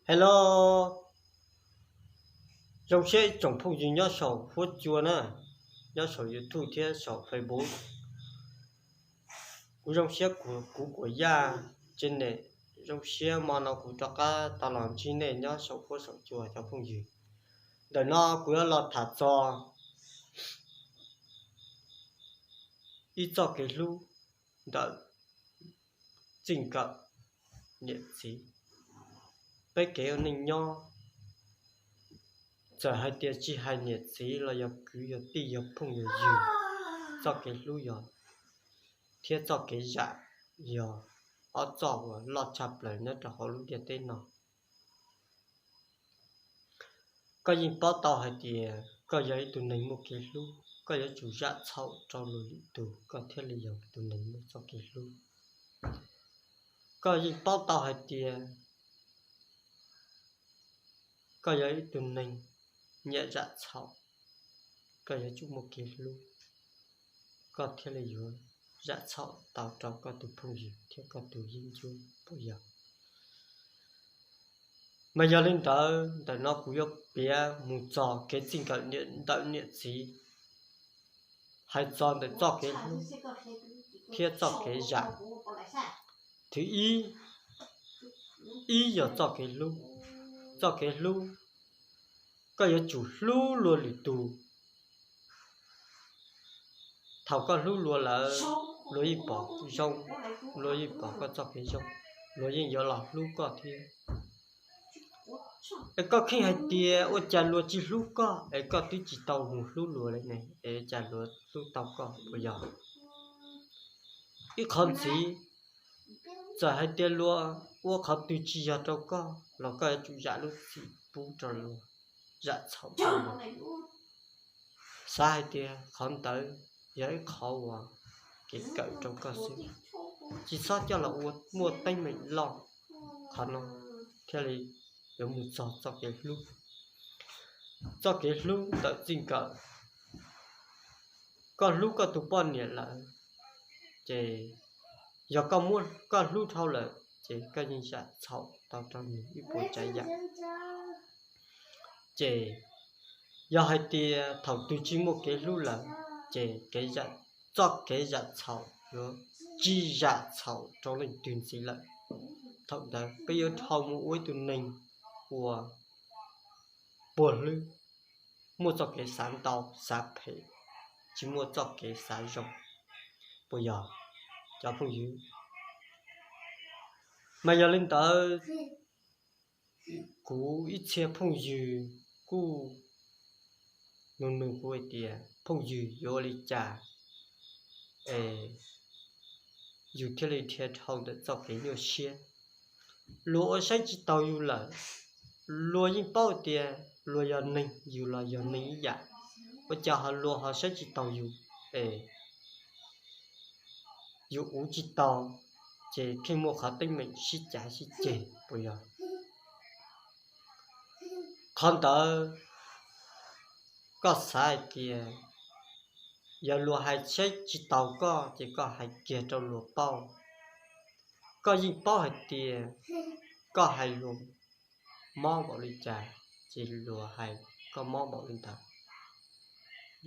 Hello, zoo siab ib tsoom phooj ywg nyob saum huab cua na, nyob saum YouTube thiab saum Facebook. Kuv zoo siab kuv kuam yaj tsev neeg, zoo siab hmo no kuv rov qab tau los ntsib nej nyob saum huab saum cua cov phooj ywg. Ntawm no kuv yuav los tham txog ib txoj kev hlub ntawm txij nkawm niam txiv. Peb kev ua neej nyob, txawm hais tias tsis hais niam txiv los yog kwv yog tij yog phooj yog ywg, txoj kev hlub yog, thiab txoj kev zam yog ob txoj uas loj tshaj plaws nyob rau hauv lub ntiaj teb no. Koj yeej paub tau hais tias koj yog ib tug neeg muaj kev hlub, koj yuav tsum zam txhaum rau luag lwm tus koj thiaj li yog tus neeg muaj txoj kev hlub. Koj yeej paub tau hais tias koj yog ib tug neeg nyiam zam txhaum, koj yuav tsum muaj kev hlub, koj thiaj li yuav zam txhaum tau rau koj tus phooj ywg thiab koj tus yeeb ncuab puas yog? Mas yog li ntawd, ntawm no kuv yuav piav mus txog kev txij nkawm ntawm niam txiv, hais txog ntawm txoj kev hlub thiab txoj kev zam. Thib ib, ib yog txoj kev hlub. Txoj kev hlub, koj yuav tsum hlub luag lwm tus. Thaum koj hlub luag lawm, luag yeej pom zoo, luag yeej pom koj txoj kev zoo, luag yeej yuav los hlub koj thiab. Es koj kheej hais tias ua cas luag tsis hlub koj es koj twb tsis tau mus hlub luag li ne, es cas luag hlub tau koj puas yog? Ib qhov ntxiv, txawm hais tias luag ua qhov twg tsis yog rau koj los koj yuav tsum zam lub txim pub rau luag, zam txhaum rau luag. Xav hais tias qhov ntawd yog ib qhov uas kev kawm rau koj xwb, tsis txhob coj los ua muaj teeb meem loj. Qhov no thiaj li yuav mus txog txoj kev hlub. Txoj kev hlub ntawm txij nkawm, koj hlub koj tus poj niam lawm, ces yog koj muab koj hlub dhau lawm ces koj yeej zam txhaum tau rau nws ib puas tsav yam. Ces yog hais tias thaum twg tsis muaj kev hlub lawm, ces kev, txoj kev zam txhaum yuav tsis zam txhaum rau leej twg ntxiv lawm. Thaum ntawd peb yuav dhau mus ua ib tug neeg uas puag hlwb, muaj txoj kev xav ntau xav phem, tsis muaj txoj kev xav zoo, puas yog cov phooj ywg? Mas yog li ntawd, kuv ib txhia phooj ywg kuj nug nug kuv hais tias phooj ywg yuav ua li cas es yus thiaj li dhia dhau ntawm txoj kev nyuaj siab. Luag ua saib tsis taus yus lawm, luag yeej paub tias luag yog neeg, yus los yog neeg ib yam, ua cas ho luag ho saib tsis taus yus es yus uv tsis tau, ces kheej muaj qhov teeb meem sib cav sib ceg puas yog? Qhov ntawd koj xav hais tias yog luag hais saib tsis taus koj ces koj hais kiag rau luag paub. Koj yeej paub hais tias koj hais luag mob npaum li cas, ces luag hais koj mob npaum li ntawd.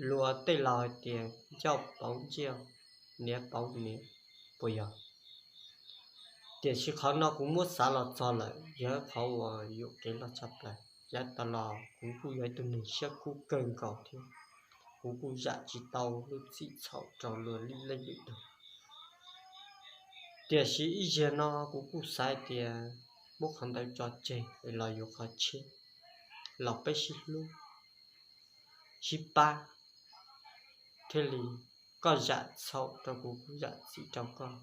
Luag tej laus hais tias ncauj pauv ncauj, niam pauv niam, puas yog? Tiam sis qhov no kuv muab xav los txog lawm yog qhov uas yuam kev loj tshaj plaws. Yav tas los kuv kuj yog ib tug neeg siab kub kawg nkaus thiab, kuv kuj zam tsis tau lub txim txhaum rau luag li leej li tus. Tiam sis ib zaug no kuv kuj xav tias muab qhov ntawd tso tseg es los yuav qhov tshiab, los peb sib hlub sib pab, thiaj li koj zam txhaum rau kuv, kuv zam txim rau koj.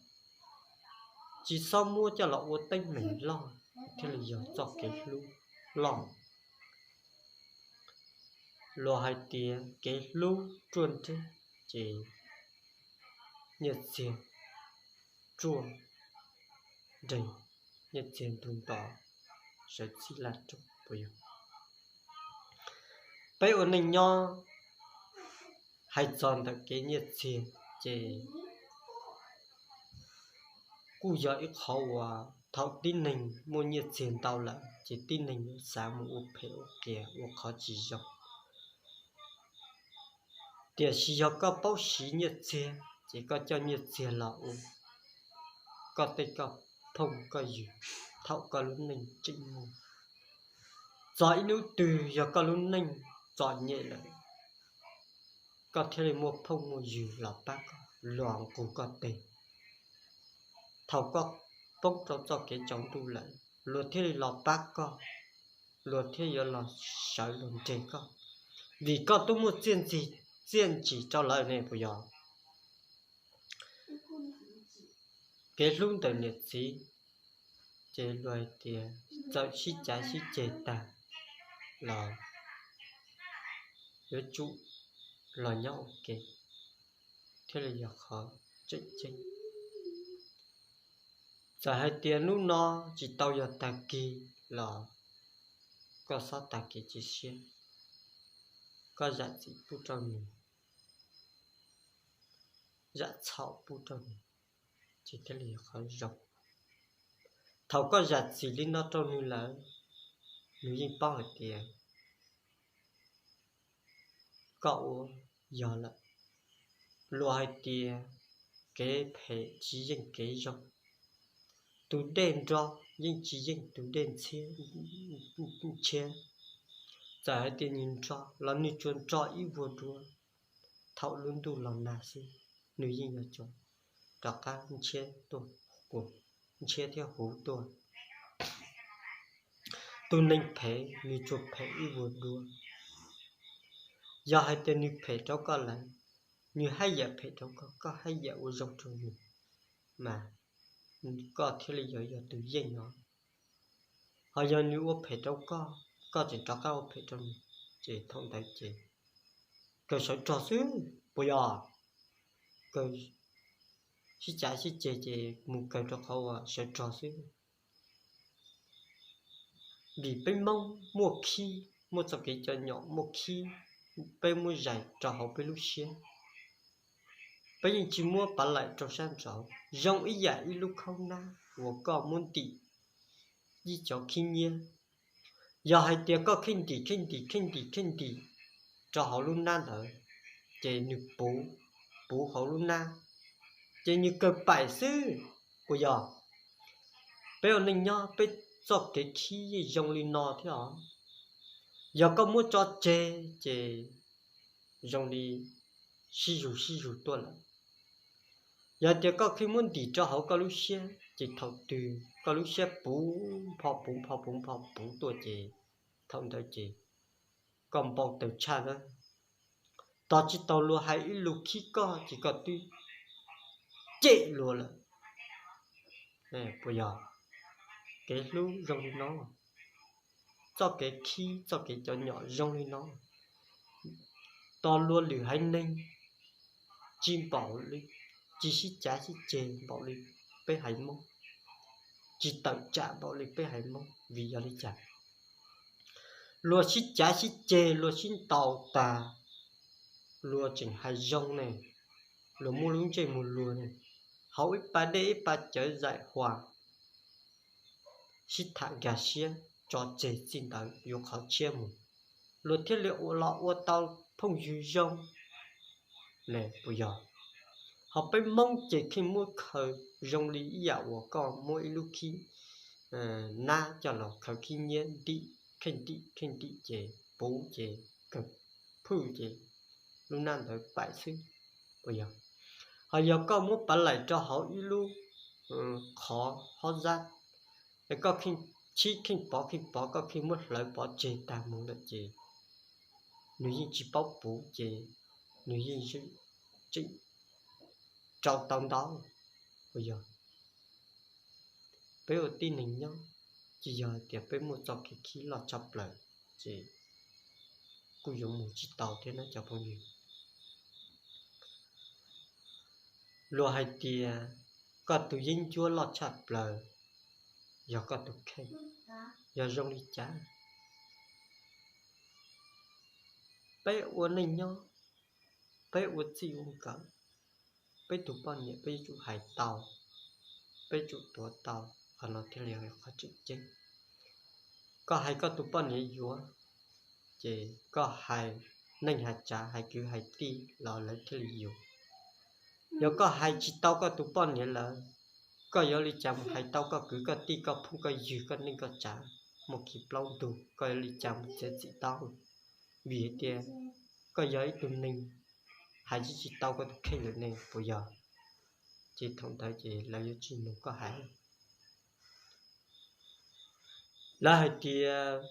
Tsis txhob muab coj los ua teeb meem loj, thiaj li yog txoj kev hlub loj. Luag hais tias kev hlub ruaj nreeg, ces nyiaj txiag ruaj nreeg, nyiaj txiag ntug nto, sawv txij laj ruj puas yog? Peb ua neej nyob hais txog ntawm kev nyiaj txiag ces kuj yog ib qhov uas Thaum tib neeg muaj nyiaj txiag ntau lawm ces tib neeg yuav xav mus ua phem ua qias ua qhov tsis zoo. Tiam sis yog koj paub siv nyiaj txiag ces koj coj nyiaj txiag los ua koj tej koj phooj koj ywg thaum koj lub neej tseem muaj. Txog ib hnub twg yog koj lub neej txom nyem lawm, koj thiaj li muaj phooj muaj ywg los pab koj, los nqus koj teg. Thaum koj poob rau txoj kev tsaus ntuj lawm, luag thiaj li los pab koj, luag thiaj yuav los sawv los nres koj, vim koj twb muaj txiaj ntsig, txiaj ntsig rau lawv ne puas yog? Kev hlub ntawm niam txiv, ces luag hais tias txawm sib cav sib ceg tag los yuav tsum los nyob ua ke thiaj li yog qhov tseem ceeb. Txawm hais tias hnub no tsis tau yog tag kis los koj txhob tag kev cia siab, koj zam txim pub rau nws, zam txhaum pub rau nws, ces thiaj li yog qhov zoo. Thaum koj zam txim li no rau nws lawm, nws yeej paub hais tias koj ua yog lawm. Luag hais tias kev phem tsis yeej kev zoo, tus dej nro yeej tsis yeej tus dej ntshiab. Txawm hais tias nws nro los nws tsuas nro ib vuag dua, thaum lub ntuj los nag xwb, nws yeej yuav rov qab ntshiab tuaj, ntshiab thiab huv tuaj. Tus neeg phem nws tsuas phem ib vuag dua. Yog hais tias nws phem rau koj lawm, nws haj yam phem rau koj, koj haj yam ua zoo rau nws, mas koj thiaj li yuav yog tus yeej os. Ho yog nws ua phem rau koj, koj tseem rov qab ua phem rau nws, ces thaum ntawd ces kawg sawv rog xwb puas yog? Kawg sib cav sib ceg ces mus kawg rau qhov uas sawv rog xwb. Vim peb Hmoob muaj khib, muaj txoj kev cov nyom muaj khib, peb muab zais rau hauv peb lub siab. Peb yeej tsis muab pav laim rau sab nraud. Zoo ib yam ib lub khaub nab uas koj muab ntim ib cov khib nyiab. Yog hais tias koj kheej ntim kheej ntim kheej ntim kheej ntim rau hauv lub nab ntawd, ces nws puv, puv hauv lub nab, ces nws kawg paim xwb puas yog? Peb ua neej nyob peb txoj kev khib yeej zoo li no thiab os. Yog koj muab tso tseg ces zoo li sib zug sib zug tuaj lawm. Yog tias koj kheej muab ntim rau hauv koj lub siab ces thaum twg koj lub siab puv npho puv npho puv npho puv tuaj ces thaum ntawd ces koj npau taws tshaj na. Tos tsis tau luag hais ib lus khib koj ces koj twb cem luag lawm. Puas yog? Kev hlub zoo li no, txoj kev khib txoj kev cov nyom zoo li no, tos luag lwm haiv neeg tsis npaum li, tsis sib cav sib ceg npaum li peb haiv Hmoob, tsis tawm tsam npaum li peb haiv Hmoob. Vim yog li cas? Luag sib cav sib ceg luag sib ntaus tas, luag tseem hais zoo ne, luag muaj lub ntsej muag luag ne, hauv ib pas dej ib pas cawv zaim huas, sib tham nkag siab tso tseg txij ntawd yuav qhov tshiab mus. Luag thiaj li los ua tau phooj ywg zoo ne puas yog? Ho peb Hmoob ces kheej muab khaws zoo li ib yam uas koj muab ib lub khib nab coj los khaws khib nyiab ntim, kheej ntim kheej ntim ces puv ces kawg phwj ces lub nab ntawd paim xwb puas yog? Ho yog koj muab pav laim rau hauv ib lub qhov hob zab, es koj kheej chib kheej pov kheej pov, koj kheej muab hlawv pov tseg tag mus lawm ces nws yeej tsis paub puv ces nws yeej tseem rau tau ntau puas yog? Peb ua tib neeg nyob, tsis yog hais tias peb muaj txoj kev khib loj tshaj plaws ces kuj yuav mus tsis tau thiab na cov phooj ywg. Luag hais tias koj tus yeeb ncuab loj tshaj plaws yog koj tus kheej, yog zoo li cas? Peb ua neej nyob, peb ua txij ua nkawm, peb tus poj niam peb yuav tsum hais tau, peb tsum tuav tau, Qhov no thiaj li yog qhov tseem ceeb. Koj hais koj tus poj niam yuav, ces koj hais neej hais tsav hais kwv hais tij los lawv thiaj li yuav. Yog koj hais tsis tau koj tus poj niam lawm, koj yuav li cas mus hais tau koj kwv koj tij koj phooj koj ywg koj neej koj tsav? Muaj kiag plaub ntug koj yuav li cas mus txiav txim tau? Vim hais tias koj yog ib tug neeg hais tsis tsis tau koj tus kheej lawm ne puas yog? Ces thaum ntawd ces lawv yuav tsis mloog koj hais. Lawv hais tias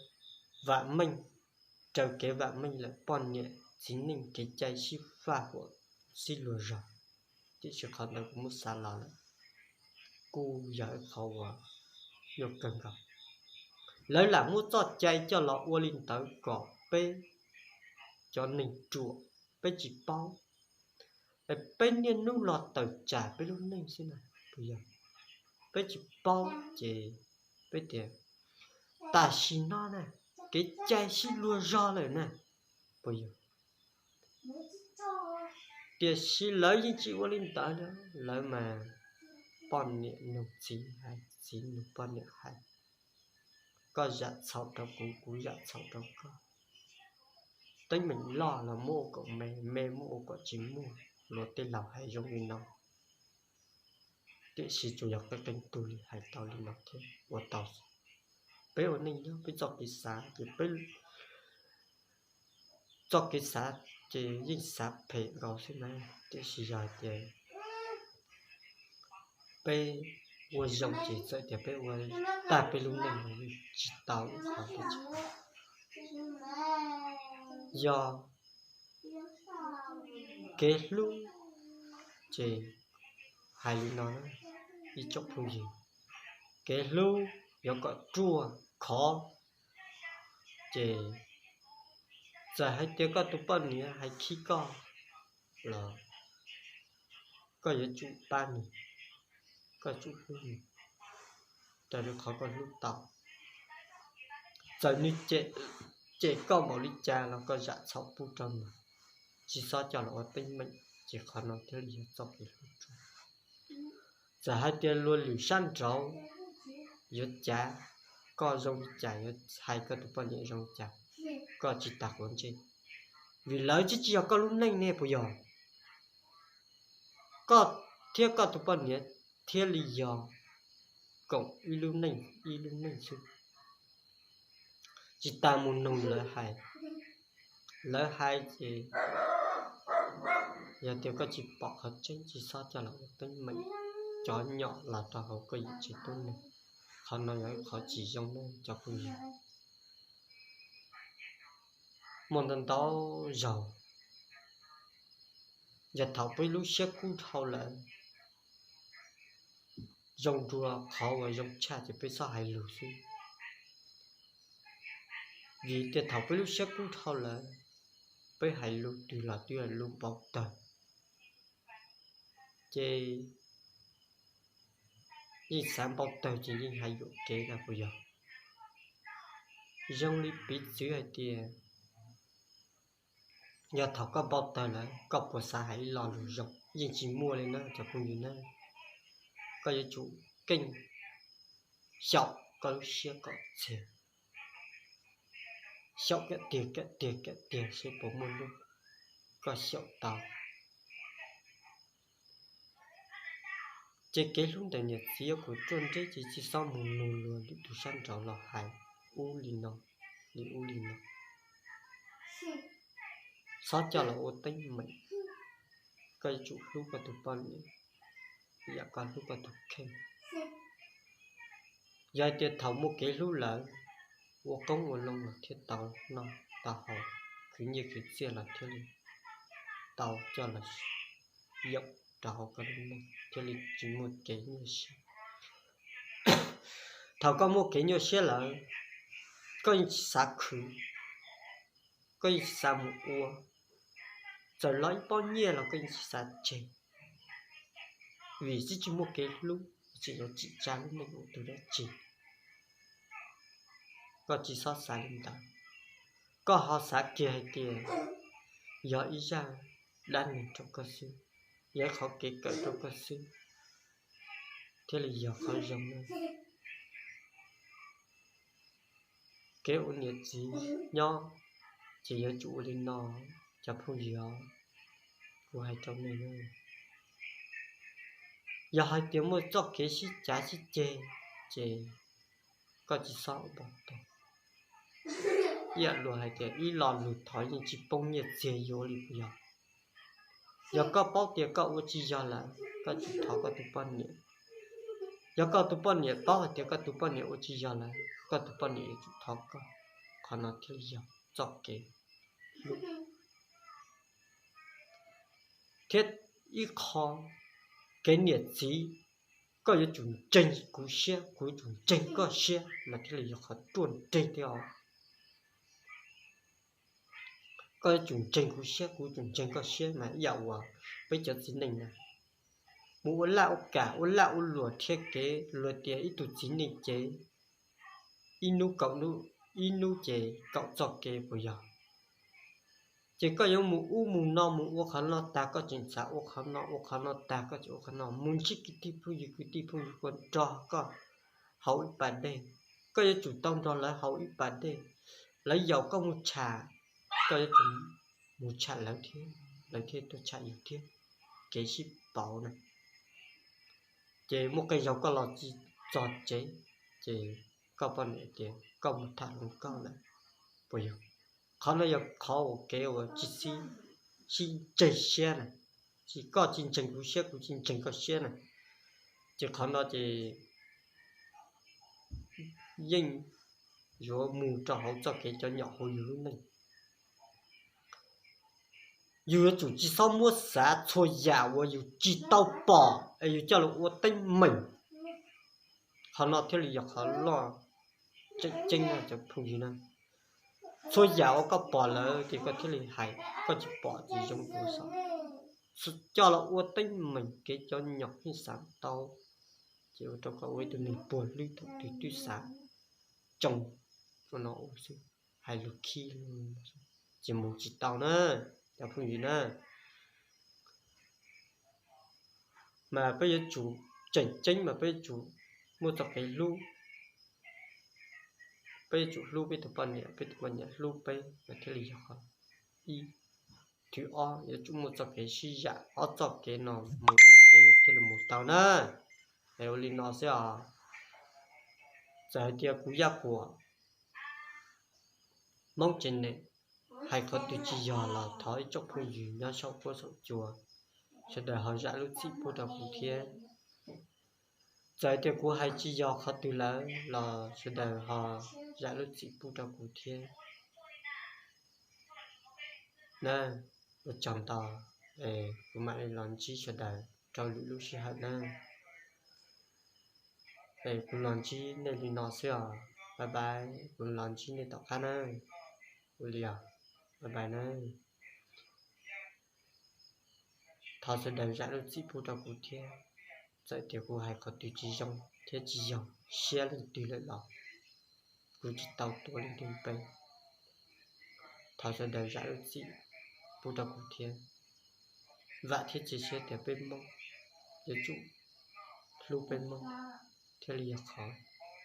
vam meej, raws kev vam meej lawm poj niam txiv neej kev cai sib faj huam sib luag zog. Tiam sis qhov ntawd kuv muab xav los lawm kuj yog ib qhov uas nyuaj kawg nkaus. Lawv lam muab txoj cai coj los ua li ntawd kom peb cov neeg ruam peb tsis paub, peb niaj hnub los tawm tsam peb lub neej xwb na. Puas yog? Peb tsis paub ces peb tias tam sim no na kev cai sib luag zog lawm na, puas yog? Tiam sis lawv yeej tsis ua li ntawd na. Lawv mas poj niam nug txiv hais, txiv nug poj niam hais, koj zam txhaum rau kuv, kuv zam txhaum rau koj. Teeb meem loj los muab ua kom me, me muab ua kom tsis muaj. Luag tej laus hais zoo li no, tiam sis tsuas yog qee qee tug li hais tau li no thiab ua tau. Peb ua neej nyob peb txoj kev xav ces peb txoj kev xav ces yeej xav phem nkaus xwb na, tiam sis yog hais tias peb ua zoo ces txawm tias peb ua tag peb lub neej los yeej tsis tau ib qho dab tsi. Yog kev hlub ces hais li no na ib tsoom phooj ywg, kev hlub yuav kom ruaj khov ces txawm hais tias koj tus poj niam hais khib koj los koj yuav tsum pab nws, koj tsum hlub nws raws li qhov koj hlub tau. Txawm nws cem koj npaum li cas los koj zam txhaum pub rau nws, tsis txhob coj los ua teeb meem, ces qhov no thiaj li yog txoj kev hlub. Txawm hais tias luag lwm sab nraud yuav cav koj zoo li cas, yuav hais koj tus poj niam zoo li cas, koj tsis tas quav ntsej, vim lawv tsis tsis yog koj lub neej ne puas yog? Koj thiab koj tus poj niam thiaj li yog koom ib lub neej ib lub neej xwb. Tsis tas mus nug lawv hais, lawv hais ces yog tias koj tsis pom qhov tseeb tsis txhob coj los ua teeb meem, cov nyom los rau hauv koj yim tsev tub neeg. Qhov no yog ib qhov tsis zoo nawb cov phooj ywg. Muaj ntau ntau zaus, yog thaum peb lub siab kub dhau lawm, zoo dua qhov uas zoo tshaj ces peb txhob hais lus xwb. Vim tias thaum peb lub siab kub dhau lawm, peb hais lus twg los twb yog lus npau taws, ces yeej xav npau taws ces yeej hais yuam kev na puas yog? Zoo li piv txwv hais tias, yog thaum koj npau taws lawm koj puas xav hais ib lo lus zoo? Yeej tsis muaj li na cov phooj ywg na. Koj yuav tsum keej xyaum koj lub siab kom txias, xyaum kiag tiag kiag tiag kiag tiag seb puas muaj hnub koj xyaum tau. Ces kev hlub ntawm niam txiv yuav kom ruaj nreb ces tsis txhob mus nug luag lwm tus sab nraud los hais ub li no, li ub li no. Txhob coj los ua teeb meem. Koj yuav tsum hlub koj tus poj niam ib yam koj hlub koj tus kheej. Yog hais tias thaum muaj kev hlub lawm, ua qoob ua loo los thiaj tau noj tau haus, khwv nyiaj khwv txiaj los thiaj li tau coj los yoom rau hauv koj lub neej thiaj li tsis muaj kev nyuaj siab. Thaum koj muaj kev nyuaj siab lawm, koj yeej tsis xav khwv, koj yeej tsis xav mus ua, txawm los ib pob nyiaj los koj yeej tsis xav tseg, vim tsis tsis muaj kev hlub, tsis yuav tsim tsa lub neej ua tus dab tsi. Koj tsis txhob xav li ntawd, koj ho xav kiag hais tias yog ib zaj dab neeg rau koj xwb, yog ib qhov kev kawm rau koj xwb thiaj li yog qhov zoo na. kev ua niam txiv nyob ces yuav tsum ua li no, cov phooj ywg os, kuv hais rau nej, yog hais tias muaj txoj kev sib cav sib ceg ces koj tsis txhob ua npau taws. Ib yam luag hais tias ib lo lus thov yeej tsis poob nyiaj txiag yuav li puas yog? Yog koj paub tias koj ua tsis yog lawm, koj tsum thov koj tus poj niam. Yog koj tus poj niam paub hais tias koj tus poj niam ua tsis yog lawm, koj tus poj niam yuav tsum thov koj. Qhov no thiaj li yog txoj kev hlub. Thiab ib qho, kev niam txiv, koj yuav tsum ntseeg kuv siab, kuv yuav tsum ntseeg koj siab mas thiaj li yog qhov ruaj nreg thiab os. Koj yuav tsum ntseeg kuv siab, kuv yuav tsum ntseeg koj siab mas ib yam uas peb cov txiv neej na, mus ua laj ua kam ua laj ua luam thiab kev luag tias ib tug txiv neej ces ib hnub kaum hnub, ib hnub ces kaum txoj kev puas yog? Ces koj yuav mus ub mus no mus ua qhov no tag koj tseem xav ua qhov no, ua qhov no tag koj tseem ua qhov no, mus ntsib kwv tij phooj ywg, kwv tij phooj ywg ua nrog koj haus ib pas dej, koj yuav tsum tau nrog lawv haus ib pas dej. Lawv yaum koj mus tsham, koj yuav tsum mus tsham lawv thiab, lawv thiaj tuaj tsham yus thiab. Kev sib pauv na. Ces muaj qee zaug koj los tsis txog tsev, ces koj poj niam tias koj mus tham hluas nkauj lawm, puas yog? Qhov no yog qhov uas kev uas tsis sib, sib ntseeg siab na, tsis, koj tsis ntseeg kuv siab, kuv tsis ntseeg koj siab na, ces qhov no ces yeej yuav mus rau hauv txoj kev cov nyom hauv yus lub neej. Yus yuav tsum tsis txhob muab xav txhua yam uas yus tsis tau pom es yus coj los ua teeb meem. Qhov no thiaj li yog qhov loj tseem ceeb no cov phooj ywg na. Txhua yam uas koj pom lawm ces koj thiaj li hais, koj tsis pom ces zoo dua xwb. Coj los ua teeb meem kev cov nyom pheej xav tau, ces ua rau koj ua ib tug neeg puag hlwb thaum twg twb xav tsoo no ua xwb, hais lus khib, ces mus tsis tau na, cov phooj ywg na. Mas peb yuav tsum tseem ceeb mas peb yuav tsum muaj txoj kev hlub. Peb yuav tsum hlub peb tus poj niam, peb tus poj niam hlub peb mas thiaj li yog qhov ib. Thib ob, yuav tsum muaj txoj kev sib zam, ob txoj kev no mus ua ke thiaj li mus tau na. Es ua li no xwb os. Txawm hais tias kuv Yaj Kuam Hmoob tsev neeg hais qhov twg tsis yog los thov ib tsoom phooj ywg nyob saum huab saum cua sawv daws ho zam lub txim pub rau kuv thiab. Txawm hais tias kuv hais tsis yog qhov twg lawm los sawv daws ho zam lub txim pub rau kuv thiab na. Ua tsaug ntau, kuv mam li los ntsib sawv daws rau lwm lub sij hawm na. Es kuv los ntsib nej li no xwb os. Bye bye, kuv los ntsib nej tom qab na. Ua li os, bye bye na. Thov sawv daws zam lub txim pub rau kuv thiab. Txawm tias kuv hais qhov twg tsis zoo thiab tsis yog siab leej twg lawm los kuv tsis tau tuav leej twg peb. Thov sawv daws zam lub txim pub rau kuv thiab. Vam thiab cia siab tias peb Hmoob yuav tsum hlub peb Hmoob thiaj li yog qhov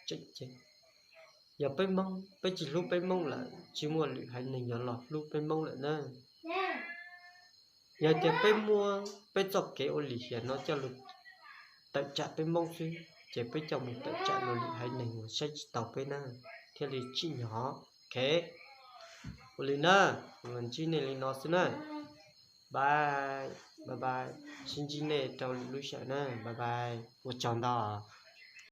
tseem ceeb. Yog peb Hmoob peb tsis hlub peb Hmoob lawm, tsis muaj lwm haiv neeg yuav los hlub peb Hmoob lawm na. Yog tias peb muab peb txoj kev ua lim hiam no coj los tawm tsam peb Hmoob xwb, ces peb coj mus tawm tsam luag lwm haiv neeg uas saib tsis taus peb na, thiaj li tsim nyog. Ok, ua li na, los ntsib nej li no xwb na. Bye, bye bye, sib ntsib nej rau lwm lub sij hawm na, bye bye, ua tsaug ntau.